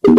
Bapak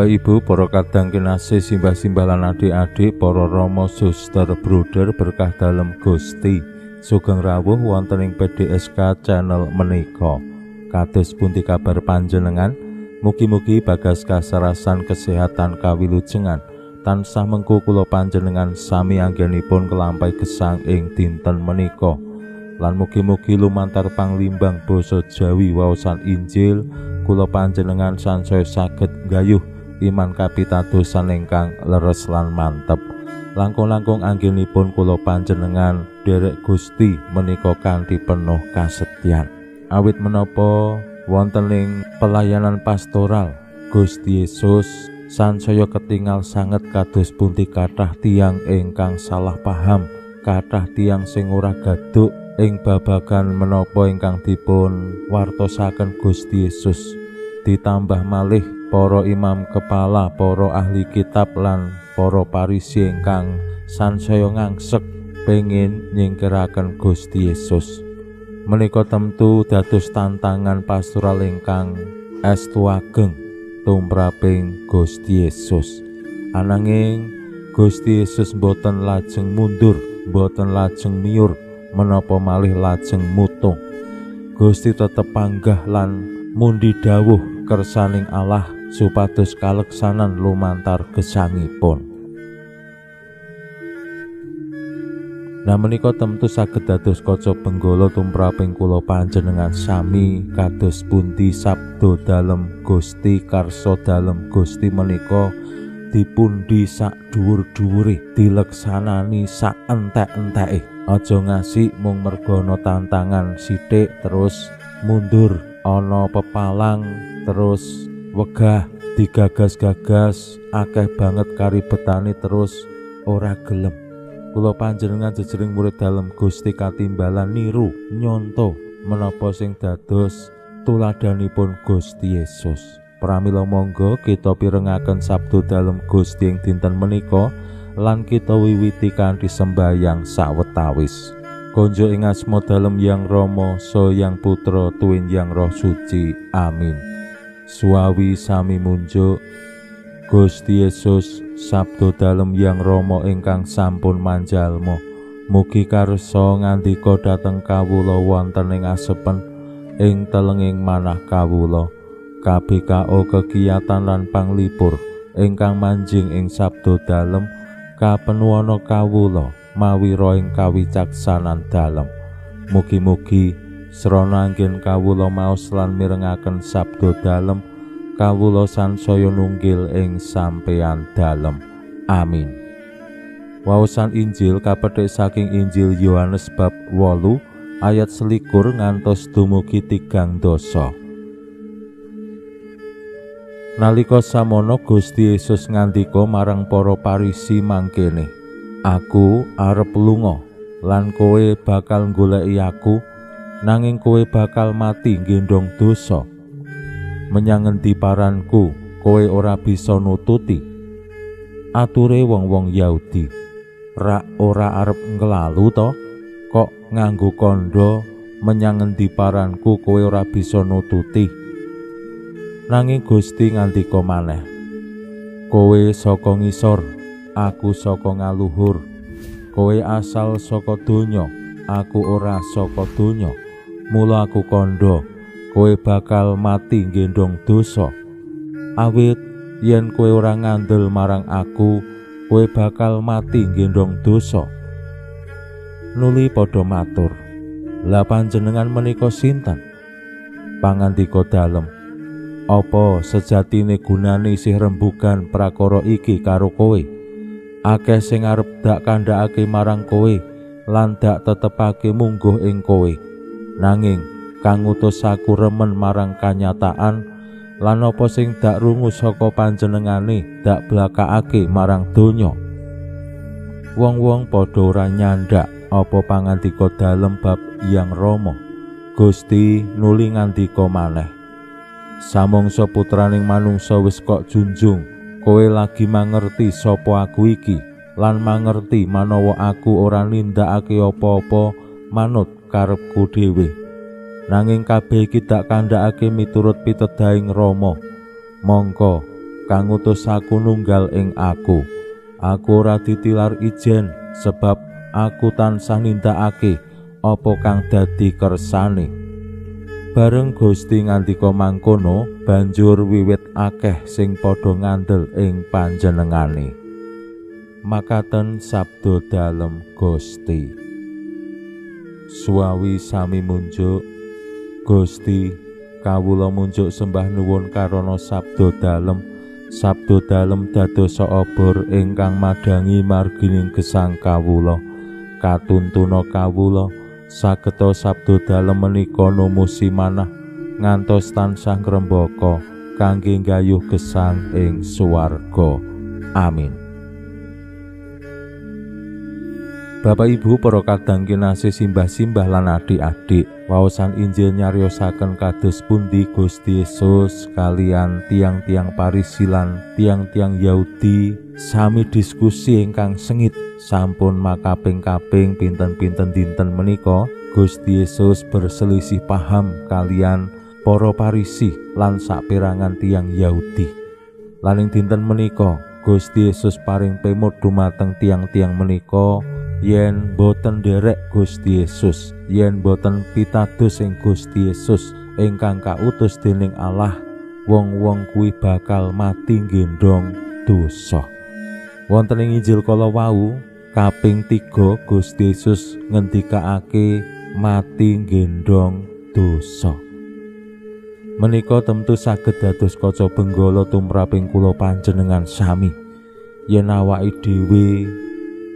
Ibu, para kadang kinasih, simbah-simbah lan adik-adik, para rama, suster, bruder berkah dalem Gusti. Sugeng rawuh wonten ing PDSK channel menika. Kados pundi kabar panjenengan? Mugi-mugi bagas kasarasan kesehatan kawilujengan tansah mengku kula panjenengan sami anggenipun kelampahi gesang ing dinten menika. Lan mugi-mugi lumantar panglimbang basa Jawi waosan Injil kula panjenengan sansaya saged nggayuh iman kapitadosan ingkang leres lan mantep. Langkung-langkung anggenipun kula panjenengan derek Gusti menika kanthi penuh kasetyan. Awit menapa wonten ing pelayanan pastoral Gusti Yesus sansaya ketingal sanget kados pundi kathah tiyang ingkang salah paham, kathah tiyang sing ora gaduk ing babagan menapa ingkang dipun wartosaken Gusti Yesus. Ditambah malih para imam kepala, para ahli kitab lan para Parisi ingkang sansaya ngangsek pengin nyingkiraken Gusti Yesus. Menika tentu dados tantangan pastoral ingkang estu ageng tumraping Gusti Yesus. Ananging Gusti Yesus mboten lajeng mundur, mboten lajeng miyur, menapa malih lajeng mutung. Gusti tetep panggah lan mundi dawuh kersaning Allah supados kaleksanan lumantar gesangipun. Nah menika tentu saged dados kaca benggala tumraping kula panjenengan sami kados pundi sabda dalem Gusti, karsa dalem Gusti menika dipundi sak dhuwur-dhuwure, dileksanani sak entek-enteke. Aja ngasih mung mergo ana tantangan sithik terus mundur, ana pepalang terus wegah, digagas-gagas akeh banget karibetane terus ora gelem. Kula panjenengan jejering murid dalem Gusti katimbalan niru nyonto menapa sing dados tuladanipun Gusti Yesus. Pramila monggo kita pirengaken sabda dalem Gusti ing dinten menika lan kita wiwiti kanthi sembahyang sawetawis. Konjo ing asma dalem Yang Rama, Sa Yang Putra, tuwin Yang Roh Suci. Amin. Suawi sami munjuk Gusti Yesus, sabda dalem Yang Rama ingkang sampun manjalma. Mugi karsa ngandika dhateng kawula wonten ing asepen ing telenging manah kawula. KBKO kegiatan lan panglipur ingkang manjing ing sabda dalem kapenuwana kawula mawi roh ing kawicaksanan dalem. Mugi-mugi srana anggen kawula maos lan mirengaken sabda dalem, kawula sansaya nunggil ing sampeyan dalem. Amin. Waosan Injil kapethik saking Injil Yohanes bab 8 ayat 21 ngantos dumugi 30. Nalika samono Gusti Yesus ngandika marang para Parisi mangkene, "Aku arep lunga lan kowe bakal goleki aku, nanging kowe bakal mati nggendhong dosa. Menyang ngendi paranku, kowe ora bisa nututi." Ature wong-wong Yahudi, "Rak ora arep nglalu to? Kok nganggo kandha menyang ngendi paranku kowe ora bisa nututi?" Nanging Gusti ngandika maneh, "Kowe saka ngisor, aku saka ngaluhur. Kowe asal saka donya, aku ora saka donya. Mula aku kandha, kowe bakal mati nggendhong dosa. Awit yen kowe ora ngandel marang aku, kowe bakal mati nggendhong dosa." Nuli padha matur, "Lah panjenengan menika sinten?" Pangandika dalem, "Apa sejatine gunane isih rembugan prakara iki karo kowe? Akeh sing arep dak kandhakake marang kowe lan dak tetepake mungguh ing kowe. Nanging kang ngutus aku remen marang kanyataan lan apa sing dak rungu saka panjenengane dak blakakake marang donya." Wong-wong padha ora nyandak Apa pangandika dalem bab Hyang Rama? Gusti nuli ngandika maneh, samangsa putraning manungsa wis kok junjung, kowe lagi mangerti sapa aku iki lan mangerti manawa aku ora nindakake apa-apa manut karepku dhewe. Nanging kabeh iki dak kandhakake miturut pitedahing Rama. Mongko kang ngutus aku nunggal ing aku. Aku ora ditilar ijen sebab aku tansah nindakake apa kang dadi kersane. Bareng Gusti ngandika mangkono, banjur wiwit akeh sing padha ngandel ing panjenengane. Makaten sabda dalem Gusti. Suwawi sami munjuk, Gusti, kawula munjuk sembah nuwun karana sabda dalem. Sabda dalem dadosa obor ingkang madhangi margining gesang kawula. Katuntuna kawula sageta sabda dalem menika numusi manah ngantos tansah ngrembaka kangge nggayuh gesang ing swarga. Amin. Bapak Ibu para kadang kinasih, simbah-simbah lan adik-adik, waosan Injil nyariosaken kados pundi Gusti Yesus kalian tiang-tiang Parisi lan tiang-tiang Yahudi sami diskusi ingkang sengit. Sampun makaping-kaping pinten-pinten dinten menika Gusti Yesus berselisih paham kalian para Parisi lan saperangan tiang Yahudi. Lan ing dinten menika Gusti Yesus paring pemut dumateng tiang-tiang menika yen boten nderek Gusti Yesus, yen boten pitados ing Gusti Yesus ingkang kautus dening Allah, wong-wong kuwi bakal mati nggendhong dosa. Wonten ing Injil kala wau kaping 3 Gusti Yesus ngendikake mati nggendhong dosa. Menika tentu saged dados kaca benggala tumraping kula panjenengan sami. Yen awake dhewe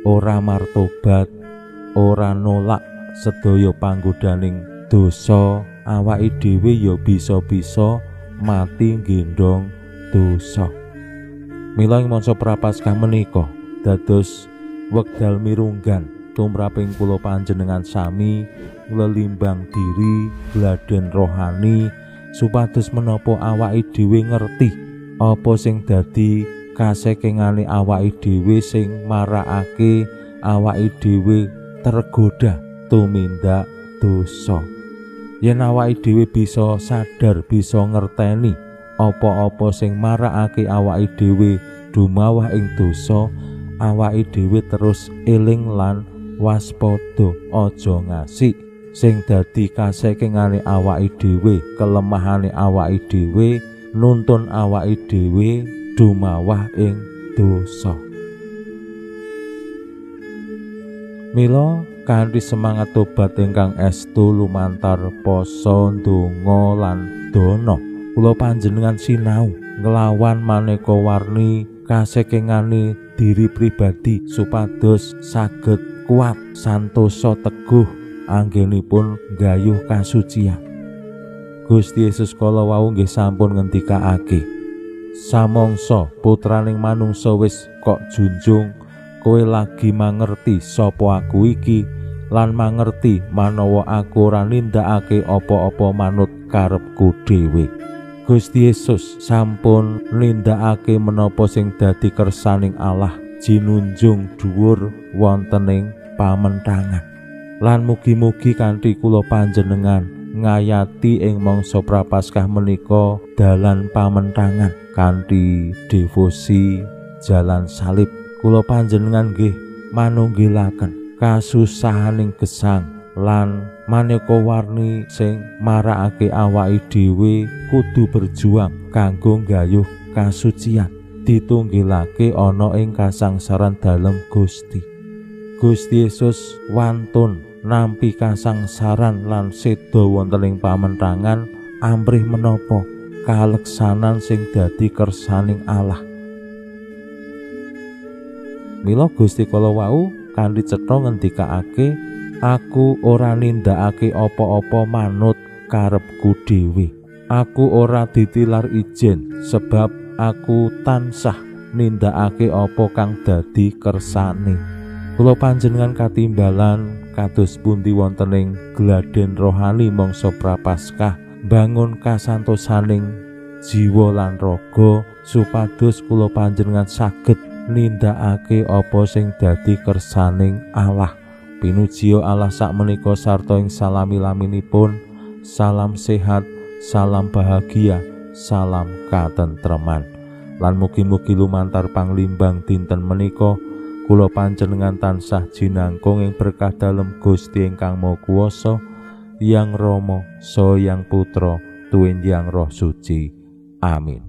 ora martobat, ora nolak sedaya panggodaning dosa, awake dhewe ya bisa-bisa mati nggendhong dosa. Mila ing mangsa Prapaskah menika dados wekdal mirunggan tumraping kula panjenengan sami nglelimbang diri gladen rohani supados menapa awake dhewe ngerti apa sing dadi kasekengane awake dhewe sing marakake awake dhewe tergoda tumindak dosa. Yen awake dhewe bisa sadar, bisa ngerteni apa-apa sing marakake awake dhewe dumawah ing dosa, awake dhewe terus eling lan waspada, aja ngasih sing dadi kasekengane awake dhewe, kelemahane awake dhewe, nuntun awake dhewe dumawah ing dosa. Mila kanthi semangat tobat ingkang estu lumantar poso, ndonga lan dana, kula panjenengan sinau nglawan maneka warni kasekengane diri pribadi supados saged kuat, santosa, teguh anggenipun nggayuh kasucian. Gusti Yesus kala wau nggih sampun ngendikake, samangsa putraning manungsa wis kok junjung, kowe lagi mangerti sapa aku iki lan mangerti manawa aku ora nindakake apa-apa manut karepku dhewe. Gusti Yesus sampun nindakake menapa sing dadi kersaning Allah jinunjung dhuwur wonten ing pamentangan. Lan mugi-mugi kanthi kula panjenengan ngayati ing mangsa Prapaskah menika dalan pamentangan kanthi devosi jalan salib, kula panjenengan nggih manunggilaken kasusahaning gesang lan maneka warni sing marakake awake dhewe kudu berjuang kanggo nggayuh kasucian ditunggilake ana ing kasangsaran dalem Gusti. Gusti Yesus wantun nampi kasangsaran lan seda wonten ing pamentangan amrih menapa kaleksanan sing dadi kersaning Allah. Mila Gusti kala wau kanthi cetha ngendikake, aku ora nindakake apa-apa manut karepku dhewe. Aku ora ditilar ijen sebab aku tansah nindakake apa kang dadi kersane. Kula panjenengan katimbalan kados pundi wonten ing gladen rohani mangsa Prapaskah, bangun kasantosaning jiwa lan raga supados kula panjenengan saged nindakake apa sing dadi kersaning Allah. Pinujiya Allah sakmenika sarta ing salami-laminipun. Salam sehat, salam bahagia, salam katentreman. Lan mugi-mugi lumantar panglimbang dinten menika kula panjenengan tansah jinangkung ing berkah dalem Gusti ingkang Maha Kuwasa, Yang Rama, Saha Yang Putra, tuwin Yang Roh Suci. Amin.